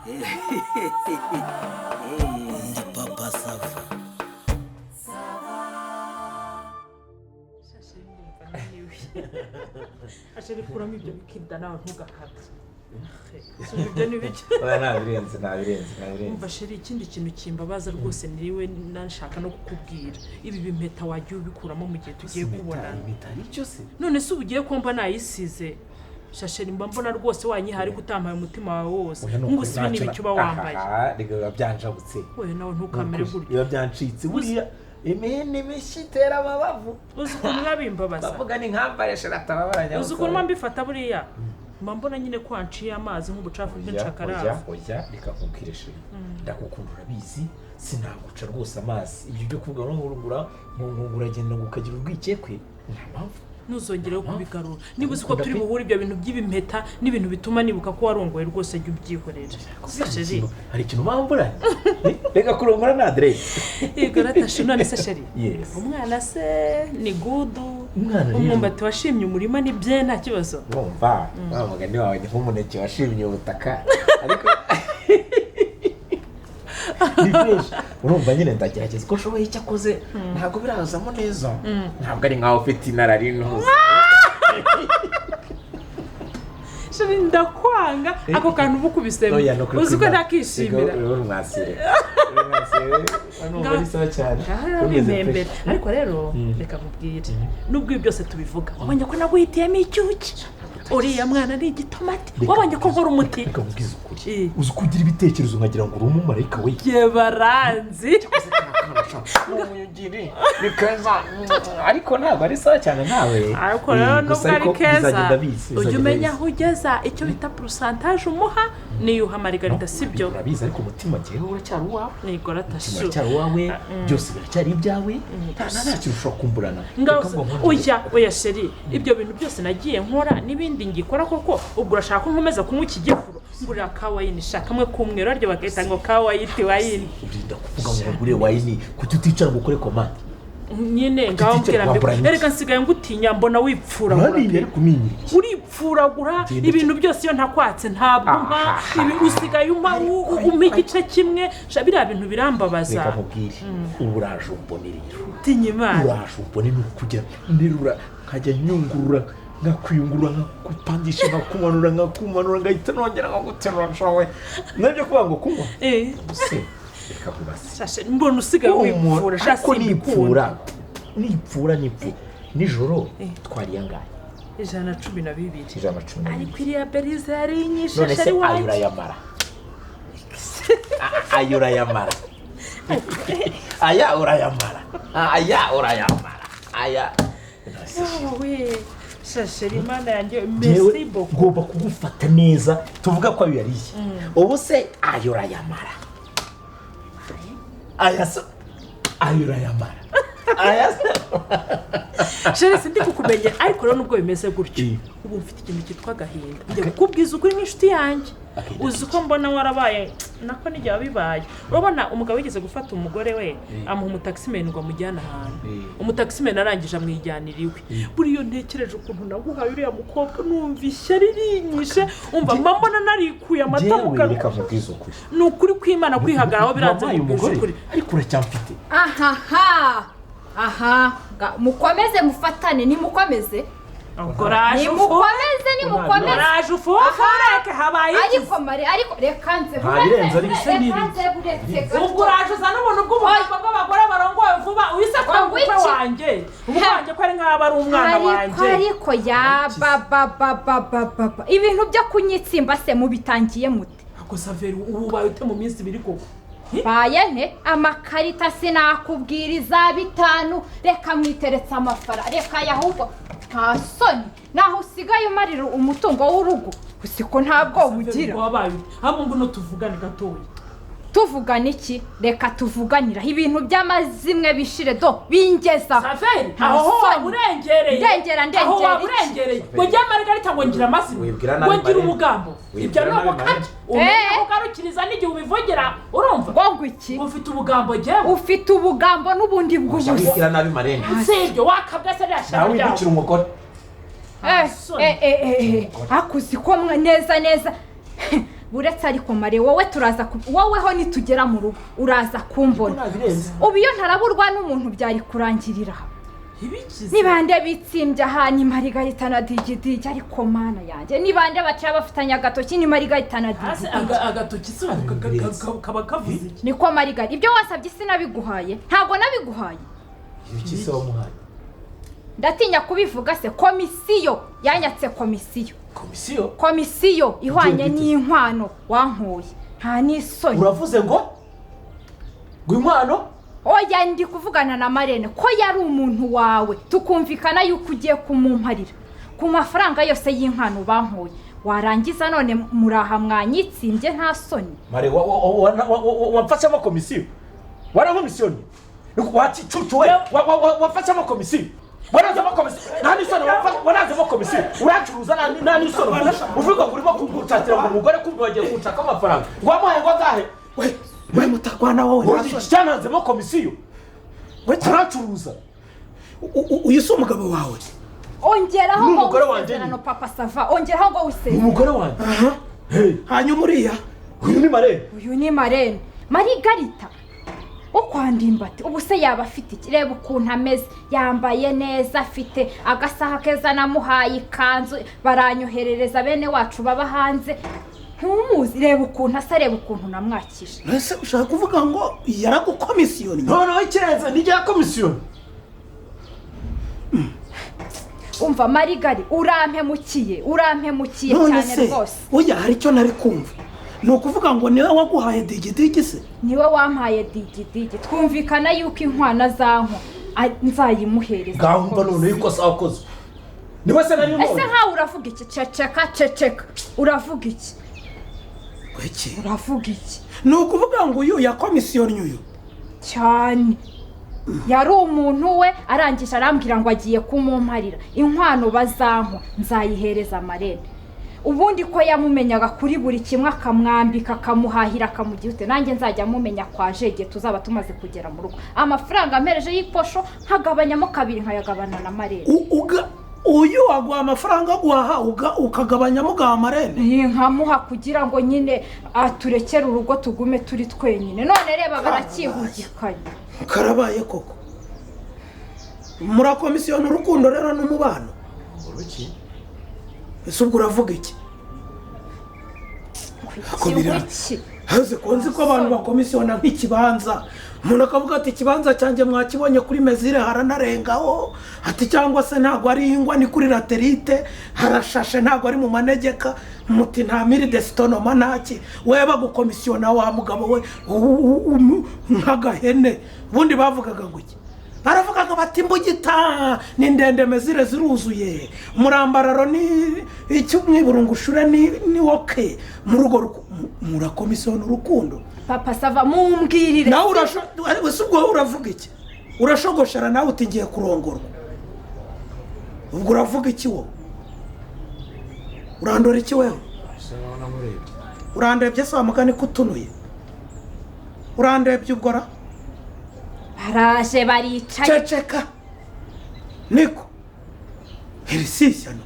Ndi Papa Sava. Asheri, kuramo ibyo bikida nawe, ntugakabye. Si ibyo ni bike? Oya, ntabirenze, ntabirenze, ntabirenze. Umva chéri, ikindi kintu kimbabaza rwose, niriwe nashaka no kukubwira, ibi bimpeta wagiye ubikuramo mu gihe tugiye kubonana. Impeta ari cyo se? None se ubu ugiye kumva nayisize? Shasheri, mba mbona rwose wanyihaye ariko utampaye umutima wawe wose. Oya, ni Nk'ubu ukuri si ibi ni ntacyo ibiki uba wambaye? Ahaha, reka, biba byanjabutse. Wowe nawe ntukamere Ni ukuri, gutyo. biba byancitse. Buriya imihini mishya itera amabavu. Uzi ukuntu biba bimbabaza? Bavuga ni nkambare shira atababara. Uzi ukuntu mba mbifata? Buriya mba mbona nyine ko wanciye amazi nk'ubucafu Oya, oya, bw'inshakarafu. Oya, reka nkubwire chéri, ndagukunda urabizi, sinaguca rwose amazi. Ibyo byo kuvuga ngo ngura ngo uragenda ngo ukagira urwikekwe, nta mpamvu. Ntuzongereho kubigarura. Niba uzi ko Ndagukunda turi pe. buhure, ibyo bintu by'ibimpeta n'ibintu bituma nibuka ko warongoye, rwose jya ubyihorera, chéri. Hari ikintu bamburanye? Reka, kurongora ni aderesi. Yego ratashe. None se chéri, Yes. umwana se ni good? Umwana rero- Umwumbati washimye umurima ni bye, nta kibazo? Wumva wa mugani wawe, ni nk'umuneke washimye ubutaka, ariko ni fresh. Urumva nyine ndagerageza uko nshoboye, icyo akoze ntabwo birazamo neza, ntabwo ari nkaho ufite inararinuze. Chéri, ndakwanga ako kantu uba ukubisemo. Oya, ni ukuri. Uzi ko kw'Imana. ntakishimira. Reka, uri umwasire. Uri umwasire, numva ari sawa cyane. Ngaho Rumeze bimembere. fresh. Ariko rero reka nkubwire, nubwo ibi byose tubivuga, wabonye ko naguhitiyemo icyuki? Uriya mwana ni igitomati. Wabonye ko nkora umuti? Reka nkubwize ukuri. Eh. Uzi ko ugira ibitekerezo nkagira ngo uri umumarayika we. Ye, baranzi. N'umuyugiri ni keza, ariko ntabwo ari sawa cyane nawe. Ariko rero Eh, gusa nubwo ari ariko keza, bizagenda biza, ujya bizagenda umenya biza. aho ugeza icyo bita pourcentage umuha niyo uha Marigarita, sibyo? Urabizi, ariko umutima njyewe uracyari uwawe. Yego Umutima ratashu. uracyari uwawe, byose biracyari ibyawe, nta kintu ushobora kumburana. Ngaho Reka ngo nkongere. Oya, oya chéri, ibyo bintu byose nagiye nkora n'ibindi ngikora koko, ubwo urashaka ko nkomeza kunywa iki gifuro? Ngurira ka wine sha, kamwe k'umweru, aryo bagahita ngo ka white wine. Urinda kuvuga ngo ngure wine, kuki uticara ngo ukore commande? Nyine ngaho Kuki mbwira wambura mbi. iki? Erega nsigaye ngutinya, mbona wipfuragura. Uraninya, ariko uminyira iki? Uripfuragura. Genda. Ibintu byose iyo ntakwatse ntabwo umpa. Ibi usigaye umpa umpa igice kimwe sha, biriya bintu birambabaza. Reka nkubwire, ubu uraje umbone rero. Tinya Imana. Uraje umbone, ni ukugira nterura nkajya nyungurura, nkakwiyungurura, nkakupandisha, nkakumanura, nkakumanura, ngahita nongera nkaguterura nshowe nabyo kuvuga ngo kunywa. Eh. Se reka nkubase. Shashe, mbona usigaye wipfura sha. Ariko Simbikunda. nipfura, nipfura, nipfura nijoro twariye angahe? 112. 112. Ariko iriya berize yari inyishe. None se Chéri ayo wanjye. urayamara? Ayo urayamara? Aya urayamara? Aya urayamara? Aya? We shasheri, Imana yanjye. Njyewe Merci beaucoup. ngomba kugufata neza. Tuvuga ko ayo yariye, ubu se ayo urayamara? Aya se ayo urayamara? Aya se? Chéri, sindi kukumenya, ariko rero nubwo bimeze gutyo, Eh. ubu mfite ikintu cyitwa agahinda. Njya kukubwiza ukuri nk'inshuti yanjye. Agahinda? Uzi ko mbona warabaye nako n'igihe wabibaye. Urabona umugabo wigeze gufata umugore we, amuha umutaximan ngo amujyane ahantu. Umutaximan arangije amwijyanira iwe. Buriya ntekereje ukuntu naguhaye uriya mukobwa, numva ishyari rinyishe. Umva, mba mbona narikuye amata mu Njyewe reka kanwa. nkubwize ukuri. Ni ukuri kw'Imana, kwihagararaho biranze. Wabaye Mubwije umugore ukuri. ariko uracyamfite. Ahaha, aha mukomeze mufatane, nimukomeze. Ubwo raje ufu. Nimukomeze, nimukomeze. Raje ufufureke, habaye iki? Ariko mare, ariko reka nze. Nta birenze ariko. Reka nze, buretse gato. Ubwo uraje uzana ubuntu bw'ubugambo bw'abagore barongoye vuba. Uhise ko Ngo umukwe iki? wanjye, umukwe wanjye ko ari nk'aho ari umwana Ariko wanjye. ariko ya ba ba ba ba ba ba ba, ibintu byo kunyitsimba se mubitangiye mute? Ako Saveri, ubu ubaye ute mu minsi 2 koko? Baye nte? Amakarita sinakubwiriza 5. Reka mwiteretse amafaranga, reka ahubwo nta soni naho usigaye umarira umutungo w'urugo, usiko ntabwo ugira. Wabaye ute? Ahubwo ngwino tuvugane gatoya. Tuvugana iki? Reka tuvuganira ibintu by'amazimwe bishire do bingeza. Saveri, Nta aho ho waba soni. urengereye. Ndengera, Aho ndengera waba iki? urengereye, ngo njye Marigarita ngo ngira amazimwe, Wibwira nabi ngo ngira Marene. umugambo. Ibyo Wibwira ni nabi ubukabya. Marene. Umenye Eh. aho ugarukiriza n'igihe ubivugira, urumva? Ngo iki? Ufite ubugambo jyewe? Ufite ubugambo n'ubundi bw'ubusa. Wibwira nabi Marene. Si ibyo, wakabwa se ririya shyano Nawe ryawe. wibukira umugore. Eh, Soni. eh, eh, eh, eh, akuzi ko neza neza. Buretse ariko Mare, wowe turaza woweho nitugera mu rugo uraza kumbona. Ubu iyo ntaraburwa n'umuntu byari kurangirira. Nibande bitsimbye ahantu Marigarita na Digidigi, ariko mana yanjye nibande baca bafitanye agatoki ni Marigarita na Digidigi. Agatoki se kaba kavuze iki? Niko Marigarita, ibyo wasabye sinabiguhaye, ntabwo nabiguhaye. Iki se wamuhaye? Ndatinya kubivuga se. Komisiyo yanyatse, komisiyo. Komisiyo? Komisiyo ihwanye n'inkwano wankuye, nta n'isoni. Uravuze ngo inkwano? Oya, ndi kuvugana na Marene ko yari umuntu wawe, tukumvikana yuko ugiye kumumparira ku mafaranga yose y'inkwano bankuye, warangiza none muraha mwanyitsimbye nta soni. Mare, wamfashamo komisiyo? Warakomisiyoni? Wakicucu we, wamfashamo komisiyo? Waranzemo komisiyo? Nta n'isoni, waranzemo komisiyo? Uracuruza nta n'isoni, uvuga ngo urimo kunshakira ngo umugore kumva wagiye kunshaka amafaranga ngo wamuhaye ngo angahe? We mutagwana wowe, cyananzemo komisiyo, uracuruza. Uyu si umugabo wawe? Ongeraho ngo wisezerano Papa Sava, ongeraho ngo wisezerano. Umugore wanjye. Hanyuma uriya? Uyu ni Marene. Uyu ni Marene Marigarita ukwandimbati. Ubu se yaba afite iki? Reba ukuntu ameze, yambaye neza, afite agasaha keza, namuhaye ikanzu baranyoherereza bene wacu baba hanze. Ntumuzi, reba ukuntu asa, reba ukuntu namwakije. Ese ushaka kuvuga ngo yaragukomisiyoni? Noneho ikirenze ni rya komisiyoni. Umva Marigari, urampemukiye, urampemukiye cyane rwose. Oya, hari icyo nari kumva. Ni ukuvuga ngo niwe waguhaye Digidigi se? Niwe wampaye Digidigi, twumvikana yuko inkwano zanko nzayimuhereza. Ngaho none yuko sakoze. Niwe se nari mbonye. Ese nkawe uravuga iki? Ceceka, ceceka. Uravuga iki? Iki? Uravuga iki? Ni ukuvuga ngo uyu yakomisiyoni uyu? Cyane. Yari umuntu we, arangije arambwira ngo agiye kumumparira inkwano bazankwa nzayihereza Marene. Ubundi ko yamumenyaga kuri buri kimwe, akamwambika, akamuhahira, akamugira ute, nanjye nzajya amumenya kwa jege tuzaba tumaze kugera mu rugo. Amafaranga ampereje y'iposho nkagabanyamo kabiri nkayagabana na Marene. Uyu aguha amafaranga guhaha ukagabanyamo ugaha Marene? Nkamuha kugira ngo nyine aturekere urugo tugume turi twenyine. None reba barakihugikanye. Karabaye koko. Murakomisiyona urukundo rero n'umubano. Uruki? Ese ubwo uravuga iki? Haze konzi ko abantu bakomisiyona nk'ikibanza. Umuntu akavuga ati ikibanza cyanjye mwakibonye kuri mezire haranarengaho, ati cyangwa se ntabwo ari ingwa ni kuri laterite, harashashe ntabwo ari mu manegeka, muti nta miri desitonoma ntaki. We bagukomisiyona wa mugabo we nk'agahene. Ubundi bavugaga ngo iki? Baravugaga bati imbugita ni ndende mezire ziruzuye, murambararo ni icyo mwiburungushure ni woke mu rugo murakomisiyona urukundo. Papa Sava mumbwirire. Nawe ubwo uravuga iki? Urashogoshera nawe uti ngiye kurongorwa. Ubwo uravuga iki wowe? Urandora iki wewe? Urandebye se wa mugani kutunuye? Urandebye ubwo ra? Baraje baricaye. Ceceka. Niko. Iri si ishyano.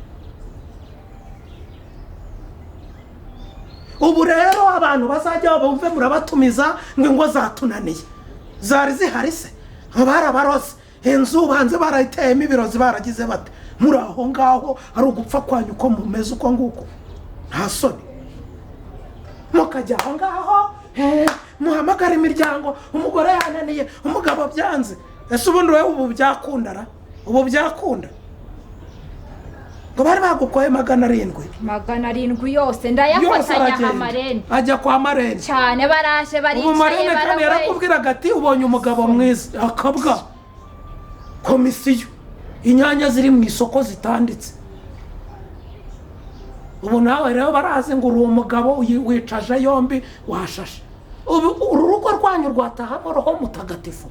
Ubu rero abantu bazajya bumve murabatumiza ngo ingo zatunaniye. Zari zihari se? Barabarose. Inzu banze barayiteyemo ibirozi baragize bate. Muri aho ngaho ari ugupfa kwanyu uko mumeze uko nguko. Nta soni. Mukajya aho ngaho muhamagara imiryango, umugore yananiye, umugabo byanze. Ese ubundi wewe ubu byakundara? Ubu byakunda? Ngo bari bagukoye 700. 700 yose ndayafatanya ha Marene. Ajya kwa Marene. Cyane baraje baricaye. Marene kandi yarakubwiraga ati ubonye umugabo mwiza akabwa. Komisiyo inyanya ziri mu isoko zitanditse. Ubu nawe rero barazi ngo uri umugabo wicaje yombi washashe. Ubu uru rugo rwanyu rwatahamo roho mutagatifu.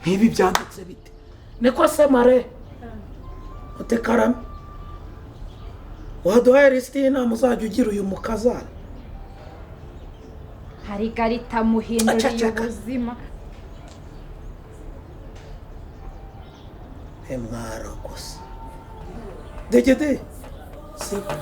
Nkibi byanditse bite? Niko se Mare? Utekarame. Waduhaye lisiti y'inama uzajya ugira uyu mukazana. Marigarita muhinduriye ubuzima. Mwara gusa. Degede. Siba.